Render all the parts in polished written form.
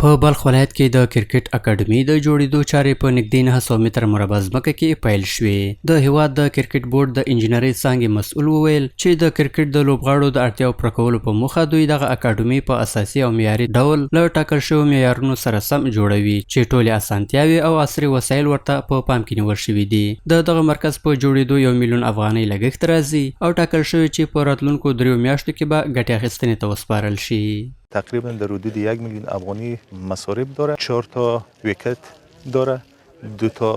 په بلخ ولایت کې د کرکټ اکاډمي د جوړېدو چارې په نږدې 900 متره مربع ځمکه کې پیل شوې. د هېواد د کرکټ بورډ د انجنیرۍ څانګې مسؤل وویل چې د کرکټ د لوبغاړو د اړتیاو پوره کولو په موخه دوی دغه اکاډمي په اساسي او معیاري ډول له ټاکل شویو معیارونو سره سم جوړوي چې ټولې اسانتیاوې او عصري وسایل ورته په پام کې نیول شوي دي. د دغه مرکز په جوړېدو 1 میلیون افغانۍ لګښت راځي او ټاکل شوې چې په راتلونکو 3 میاشتو کې به ګټې اخیستنې ته وسپارل شي. تقریبا در حدود 1 میلیون افغانی مصارف داره. چهار تا wicket داره، دو تا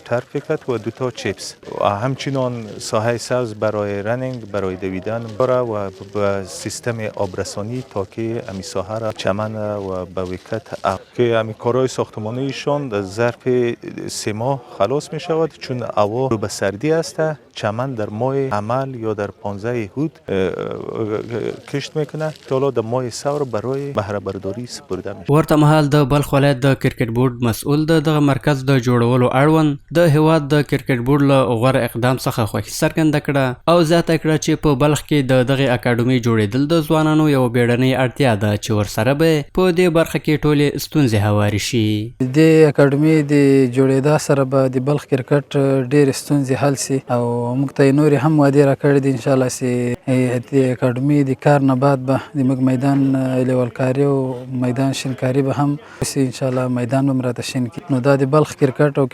turf wicket و دو تا چیپس و همچنان ساحه سبز برای running، برای دویدن داره و به سیستم آبرسانی تا که امی ساحه را، چمن و به wicket که امی کارهای ساختمانیشان در ظرف 3 ماه خلاص می شود، چون هوا رو به سردی است. چمن در ماه حمل یا در 15 حوت کشت میکنه. حالا در ماه ثور برای بهره برداری سپرده میشه. ورته مهال د بلخ ولایت د کرکټ بورډ مسؤل د دغه مرکز د جوړولو اړوند د هېواد د کرکټ بورډ له غوره اقدام څخه خوښي څرګنده کړه او زیاته کړه چې په بلخ کې د دغې اکاډمۍ جوړېدل د ځوانانو یوه بیړنۍ اړتیا ده چې ورسره به په دې برخه کې ټولې ستونزې هوارې شي. د دې اکاډمي د جوړېدا سره به د بلخ کرکټ ډېرې ستونزې حل شي او موږ ته یې نورې هم وعدې راکړې دي. انشاءالله چې د اکاډمي د کار نه بعد به د موږ میدان لیول کاري او میدان شینکاري به هم وشي. انشاءالله میدان به هم راته شین کړي. نو دا د بلخ کرکټ او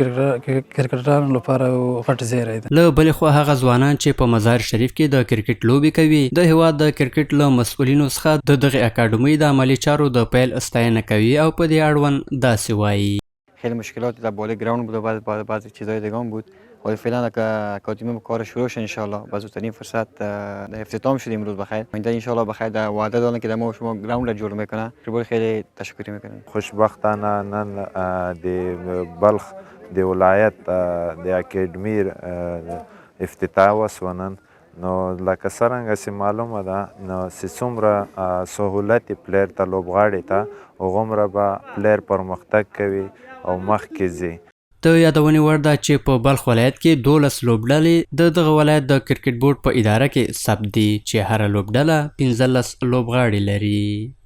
کرکټرانو لپاره یو غټ زیری دی. له بلې خوا هغه ځوانان چې په مزار شریف کې د کرکټ لوبې کوي، د هېواد د کرکټ له مسؤلینو څخه د دغې اکاډمۍ د عملي چارو د پیل ستاینه کوي او په دې اړوند داسې وايي. خیلی مشکلات در بالای ground بود و بعض چیزهای دیگه هم بود، ولی فعلا که اکادمی کار شروع شد، انشالله به زودترین فرصت افتتاح شد امروز بخیر. آینده انشالله بخیر در وعده دادن که در ما شما ground را جور میکنه. خیلی تشکر میکنیم. خوشبختانه نن د بلخ د ولایت د اکیډمي افتتاح وسوه نن. نو لکه څرنګه چې معلومه ده، نو چې څومره سهولت player ته، لوبغاړي ته، هغومره به player پرمختګ کوي او مخکې ځي. د یادونې وړ ده چې په بلخ ولایت کې 12 لوبډلې د دغه ولایت د کرکټ بورډ په اداره کې ثبت دي چې هره لوبډله 15 لوبغاړي لري.